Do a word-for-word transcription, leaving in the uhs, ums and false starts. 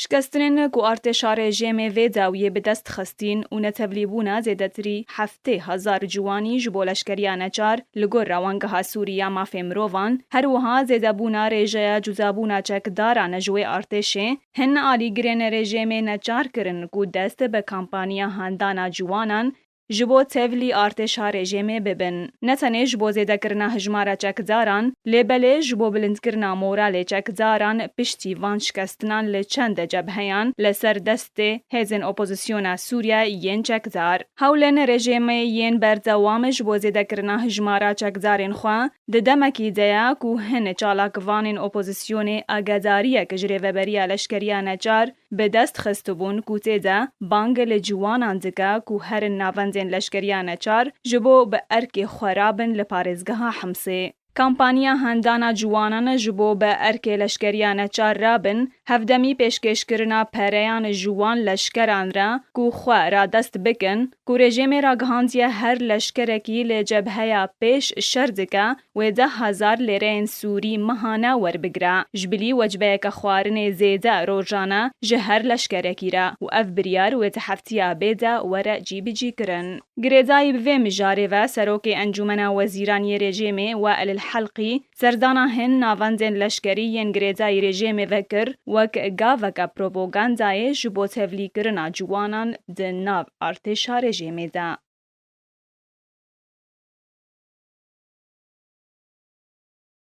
Şikestinên ku artêşa rejêmê vê dawiyê bi dest xistîn û netevlîbûna zêdetirî heftê hezar ciwanî ji bo leşkeriya neçar, li gor Rewangeha Sûrî ya Mafê Mirovan, her wiha zêdebûna rêjeya cuzabûna çekdaran ji wê artêşê, hin alîgirên rejêmê neçar kirin ku dest bi kampanya handana ciwanan ji bo tevlî artêşa rejêmê bibin. Ne tenê ji bo zêdekirina hijmara çekdaran, lê belê ji bo bilindkirina moralê çekdaran piştî van şikestinan li çend cebheyan li ser destê hêzên opozisyona Sûriye yên çekdar. Hewlên rejêmê yên berdewam ji bo zêdekirina hijmara çekdarên xwe di demekî de ye ku hin çalakvanên opozisyonê agadariyek ji rêveberiya leşkeriya neçar bi dest xistibûn ku tê de bang li ciwanan dike ku herin navendên leşkeriya neçar ji bo bi erkê xwe rabin li parêzgeha Himsê. Kampanya handana ciwanan ji bo bi erkê leşkeriya neçar rabin, hevdemî pêşkêşkirina pereyan ji wan leşkeran re ku xwe radest bikin, ku rejêmê ragihandiye her leşkerekî li cebheya pêş şer dike, wê deh hezar lêreyên Sûrî mehane werbigire. Ji bilî wecbeyeke xwarinê zêde rojane ji her leşkerekî re û ev biryar wê di heftiya bê de were cîbicîkirin. Girêdayî bi vê mijarê ve Serokê Encûmena Wezîran yê rejêmê Wael El Helqî serdana hin navendên leşkerî yên girêdayî rejêmê vekir wek gaveke propagandayê ji bo tevlîkirina ciwanan di nav artêşa rejêmê de.